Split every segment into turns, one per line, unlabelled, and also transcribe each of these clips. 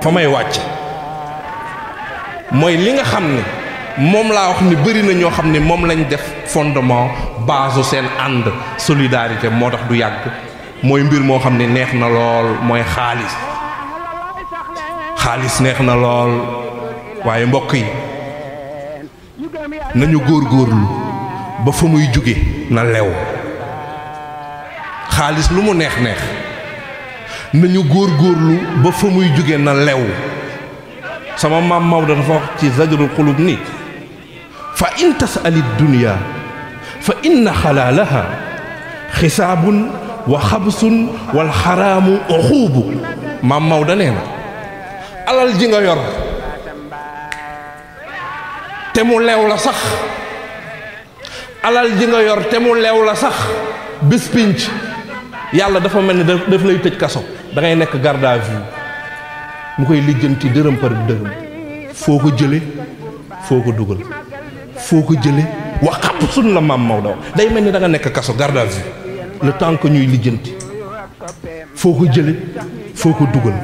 fa may wàcc mooy li nga xam ne moom laa wax ni bëri na ñoo xam ne moom lañ def fondement base seen ànd solidarité moo tax du yàgg mooy mbir moo xam ne neex na lool mooy xaalis neex na lool waaye mbokk yi nañu góorgóorlu ba fa muy jóge na lew xaalis lu mu neex neex nañu góorgóorlu ba fa muy jóge na lew sama maam Maodo dafa wax ci zajrul xulub ni fa in tasali dunya fa inna xalaalaha xisaabun wa xabsun wal xaraamu uxuubu maam Maodo nee na alal ji nga yor te mu lew la sax alal ji nga yor te mu lew la sax bés pinc yàlla dafa mel ni daf lay tëj kaso da ngay nekk garde à vue mu koy lijjanti dërëm par dërëm foo ko jële foo ko dugal foo ko jële wax xapp sun la maam Maodo day mel ni da nga nekk kaso garde à vue le temps que ñuy lijjanti foo ko jële foo ko dugal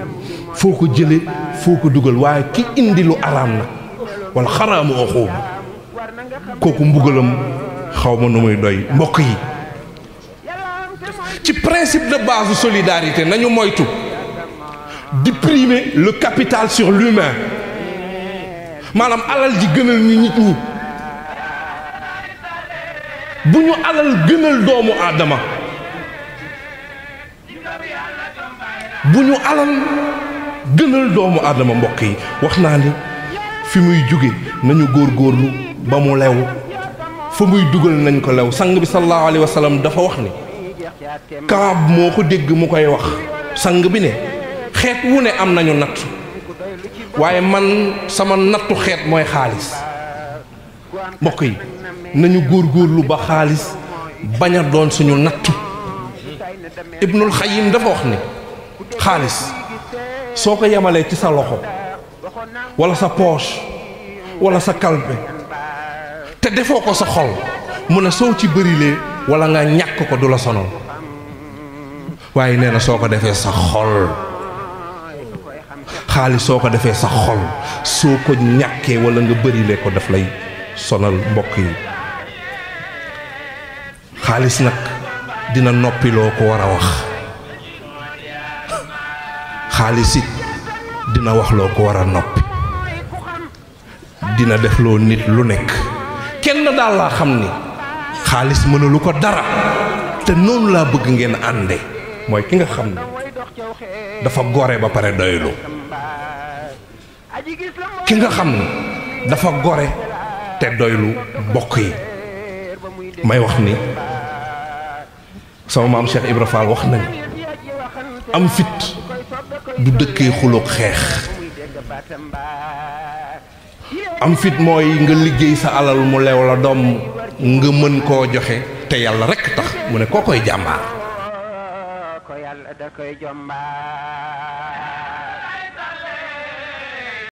foo ko jële foo ko dugal waaye ki indi lu araam na wala xaraamu axoobu kooku mbugalam xaw ma nu muy doy mbokk yi ci principe de base solidarité nañu moytu di primer le capital sur l'humain maanaam alal ji gënal ñu nit ñi bu ñu alal gënal doomu aadama bu ñu alal gënal doomu aadama mbokk yi wax naa ni fi muy jóge nañu góorgóorlu ba mu lew fa muy dugal nañ ko lew sang bi sallallahu alayhi wa sallam dafa wax ni Kaab moo ko dégg mu koy wax sang bi ne xeet wu ne am nañu natt waaye man sama nattu xeet mooy xaalis mbokk yi nañu góorgóorlu ba xaalis bañ a doon suñu nattu Ibnul Xayyim dafa wax ni xaalis soo ko yemalee ci sa loxo wala sa poche wala sa kalpe te defoo ko sa xol mu ne soo ci bërilee wala nga ñàkk ko du la sonal waaye nee na soo ko defee sa xol xaalis soo ko defee sa xol soo ko ñàkkee wala nga bërilee ko daf lay sonal mbokk yi xaalis nag dina noppiloo ko war a wax xaalis it dina wax loo ko war a noppi dina def loo nit lu nekk kenn daal laa xam ni xaalis mënalu ko dara te noonu laa bëgg ngeen ànde mooy ki nga xam ne dafa gore ba pare doylu ki nga xam ne dafa gore te doylu bokk yi may wax ni sama maam Cheikh Ibra Fall wax nañ am fit du dëkkee xuloog xeex am fit mooy nga liggéey sa alal mu lew la doom nga mën koo joxe te yàlla rekk tax mu ne koo koy jàmbaar